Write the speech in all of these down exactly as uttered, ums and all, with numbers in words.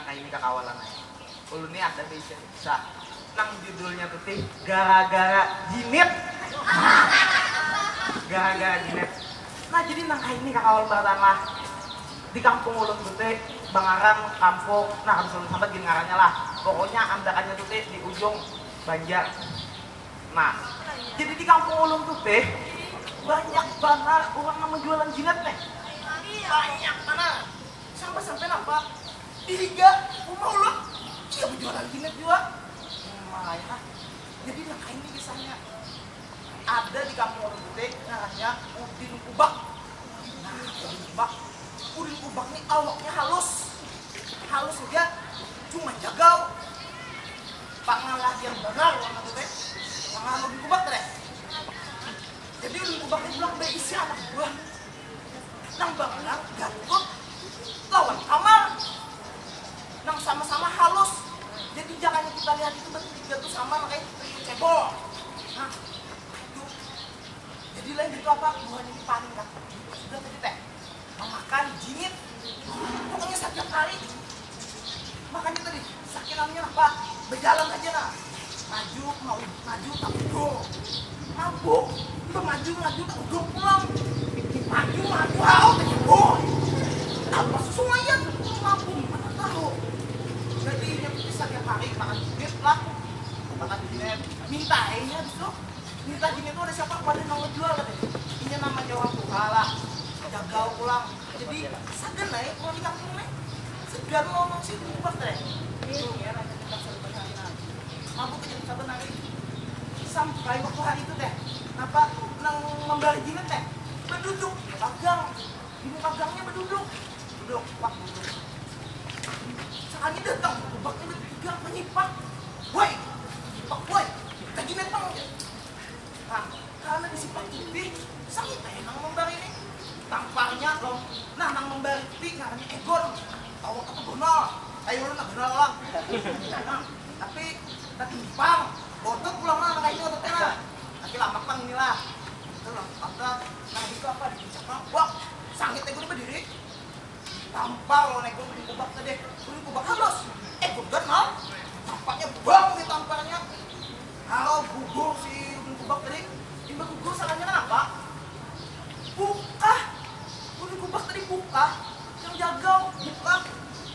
Nah, ini kakawalan ai. Ulun ni ada baisi kisah nang judulnya tu tih gara-gara jinit. Gara-gara jinit. Nah, jadi nang kaini kakawalan barataan lah. Di kampung ulun tu tih bangaran kampung, nah kada usah ulun sambat gin ngarannya lah. Pokoknya andakannya tu tih di ujung Banjar. Nah, jadi di kampung ulun tu tih banyak banar urang nang menjualan jinit nih. Banyak banar. Sampai-sampai napa? Dihiga rumah ulun, iya bejualan jinit jua. Lumayan ah. Jadi nang kaini kisahnya. Ada di kampung ulun tu tih ngarannya Udin Kubak. Nah, Udin Kubak. Udin Kubak ni awaknya halus. Halus haja, cuma jagau. Pangalahian banar urang tu tih. Pangalahian Udin Kubak teh. Jadi Udin Kubak ni pulang baisi anak buah. Nang bakaran Gatut lawan Kamar. Nang sama-sama halus. Jadi jakanya kita lihat itu bertiga tu sama nang kaya trio cebol. Nah, itu. Jadi lain itu apa? Buhan ini paling rapi. Sudah tadi teh. Memakan jinit. Pokoknya setiap hari. Makanya tadi, sakit namanya apa? Berjalan aja nah. Maju, mau maju, tak mundur. Mabuk, udah maju, maju, tak mundur pulang. Maju, maju, hau, tak mundur. Apa sesuaian? Mabuk, mana tahu. Jadi, inya tuh setiap hari makan jinit lah. Makan jinit. Minta aja habis itu. Minta jinit tuh ada siapa? Pada nang jual katanya. Inya namanya orang tua lah. Jagau pulang. Jadi, sagan ai, kalau di kampung nih. Segan lo nang si Ubas teh. Itu ya, nanya tentang saban hari nah. Mabuk aja saban hari. Sampai waktu hari itu teh. Napa nang membari jinit teh? Beduduk di pagang. Di muka gangnya beduduk. Duduk, wah, duduk. Sakalinya datang, kubaknya betiga, menyipak. Woi, menyipak, woi. Kita jinit, Bang. Nah, karena disipak putih, sangit ai nang membari ni. Tamparnya lo, nah, nang membari putih ngarannya Egon. Tahu apa tuh Gonal? Ayo, ulun Gonal lah. Nah, tapi tatimpang, botot pulang lah, nang kayu otot nah. Tapi lamak pang ini lah. Itu lah, apa, nah, itu apa, di puncak lah. Wah, sangit Egon ni bediri. Tampar lawan Egon, Udin Kubak tadi. Udin Kubak halus. Egon ganal. Tampaknya bang ditamparnya. Halo, gugur si Udin Kubak tadi. Imbah gugur, salahnya kanapa? Bukah. Udin Kubak tadi bukah. Yang jagau, bukah.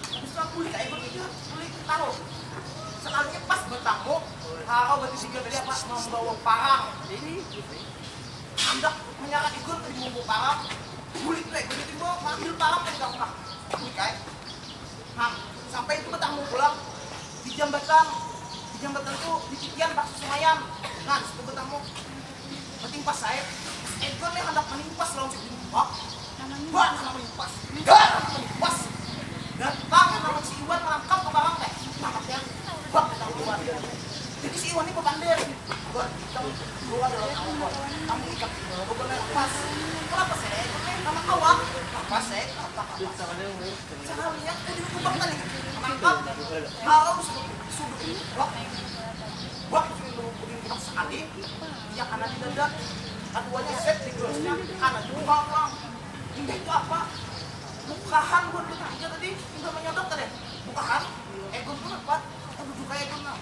Habis itu bulik ka Egon, iya, bulik tahu. Sekalinya pas betamu, halo, bertiga tadi apa, membawa parang. Handak menyerang Egon tadi, membawa parang. Bulik lah Egon itu, bawa, ambil parang dari kamar. Bulik ai. Nah, sampai itu betamu pulang di jambatan. Di jambatan tu di titian pas sungayan. Nah, di situ betamu. Betimpas ai. Egon nih handak menimpas lawan si Udin Kubak. Bah, handak menimpas. Bah, handak menimpas. Datang nama si Iwan merangkap ke barang teh. Tangkapnya. Bah, datang Iwan. Jadi si Iwan ini bepander. Iwan, kamu keluar dari kamar. Kamu ikat. Bukan lepas. Kenapa sih? Nama kawan. Apa sih? Apa, apa? Sakalinya Udin Kubak tadi menangkap, kalau sudah, sudah, wah, wah, Udin Kubak sekali, ya, kana di dada, kaduanya set di gelasnya, kana di muka orang. Imbah itu apa? Bukahan buat bertiga tadi, udah menyodok tadi. Bukahan, Egon tuh apa? Aku juga Egon lah.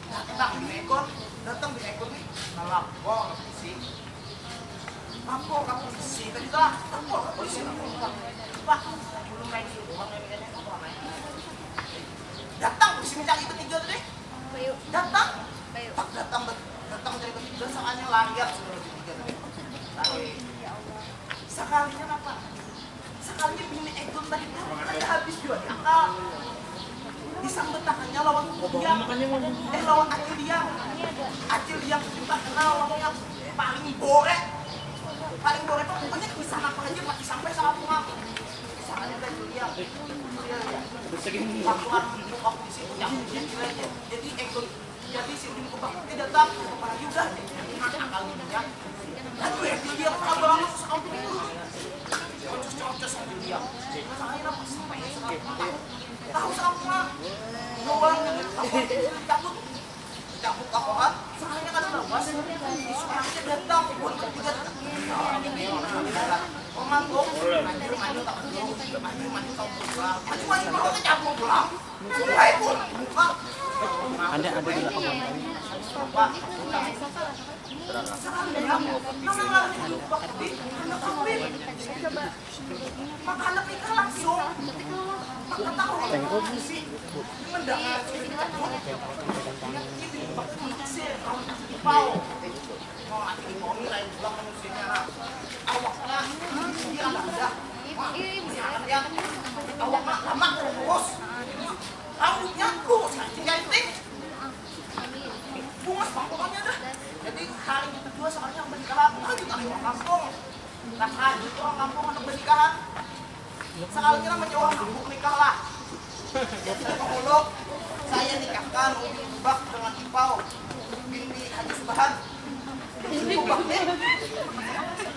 Datang bini Egon, datang bini Egon nih, ngelapor ke polisi. Lapor ke polisi tadi lah, lapor ke polisi, lapor ke, Pak, belum kayak gitu, Bang, ini kan lapor, Bang. Datang polisi mencari bertiga tadi. Bayu. Datang. Bayu. Pak, datang ber-, datang dari bertiga, soalnya larian sudah bertiga tadi. Lari. Sekalinya apa? Sekalinya bini Egon tadi tuh kada habis jua diakal. Disambetakannya lawan Kuku Diang. Eh, lawan Acil Diang. Acil Diang itu terkenal lawannya paling bore. Paling bore tuh pokoknya kisah apa aja pasti sampai sama Kuku. Kisah ada Acil Diang. Iya, iya. Waktu aku di situ, aku di situ, aku di situ. Jadi Egon Jadi si Udin Kubak tadi datang, apalagi udah, nah, akal dia. Aduh, ya, dia, dia apa, abang, sekampung itu. Cocos-cocos sama dia. Masalahnya apa? Sampai ya, sekampung. Tahu sekampung, ah. Doang, takut, takut. Takut apa, kan? Soalnya kan lepas. Suaranya datang, buat bertiga. Nah, ini, nah, ini, nah. Oh, Mangkuk, maju, maju, tak maju, maju, maju, tak pulang. Maju, maju, maju, tak cabut pulang. Mulai pun, buka. Ada, ada di belakang. Sekarang dia, nang ngarannya hidup bakti, anak kawin. Maka anak nikah langsung. Maka tahu kalau si mendengar cerita itu, ingat ini bakti menaksir, kalau dikasih tahu. Mau ati mau ini lain pulang manusianya lah. Awaknya, dia ada. Wah, ini anak dia. Awaknya lama terus. Rambutnya terus, kancing ganting. Bungas bang pokoknya dah. Jadi hari itu juga soalnya bernikahan, hari itu hari orang kampung. Nah, hari itu orang kampung anak bernikahan. Sekalinya lah menjauh mabuk nikah lah. Jadi penghulu, saya nikahkan Udin Kubak dengan Ipau binti Haji Subahan. Udin Kubak nih.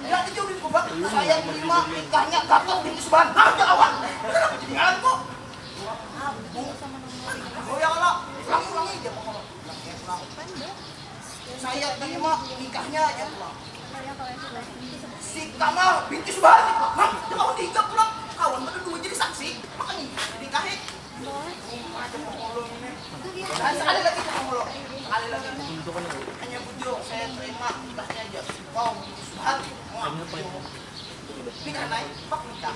Jadi Udin Kubak, saya terima nikahnya Gatot binti Subahan. Nah, ya awan. Kenapa jadi ngaran kok? Mabuk. Oh ya Allah, ulangi, ulangi dia penghulu. Ulangi, ulangi. Saya terima nikahnya aja pulang. Si Kamal binti Subhan, hah? Dia mau tiga pulang. Kawan berdua jadi saksi, makanya nikahi. Rumah aja mau ngolong ini. Dan sekali lagi mau ngolong, sekali lagi. Hanya bujur, saya terima nikahnya aja. Kau binti Subhan. Wah, nikah naik, pak nikah.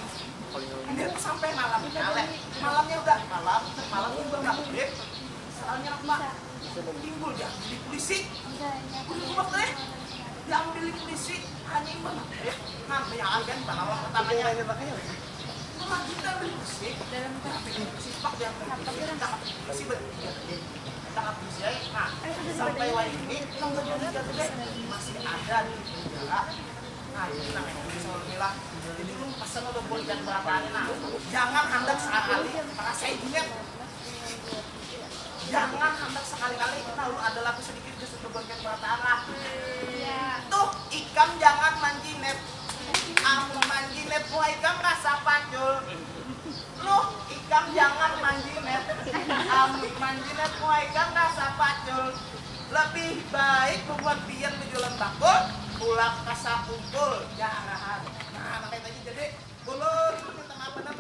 Dia tuh sampai malamnya, leh. Malamnya udah malam, malamnya udah maghrib. Soalnya apa? Timbul diambil polisi. Udah kubak deh. Diambil polisi, hanya imbah maghrib. Nah, yang agen banawa pertamanya. Cuma kita ambil polisi, diambil polisi, pak diambil polisi, ditangkap polisi bertiga. Ditangkap polisi, ay. Nah, sampai wayah ini, yang bertiga tuh deh masih ada di penjara. Nah, ini namanya polisi, alhamdulillah. Jadi lu pesan udah buat ikan berataan, nah, jangan handak sekali merasai jinet. Jangan handak sekali-kali, nah, lu ada lagu sedikit just untuk buat ikan berataan lah. Tuh, ikam jangan manjinet. Amun manjinet, muha ikam rasa pacul. Luh, ikam jangan manjinet. Amun manjinet, muha ikam rasa pacul. Lebih baik bubuhan pian bejualan bakul, tulak ka sakungkul. Jarahan. Nah, makanya tadi jadi, ulun minta maaf banar,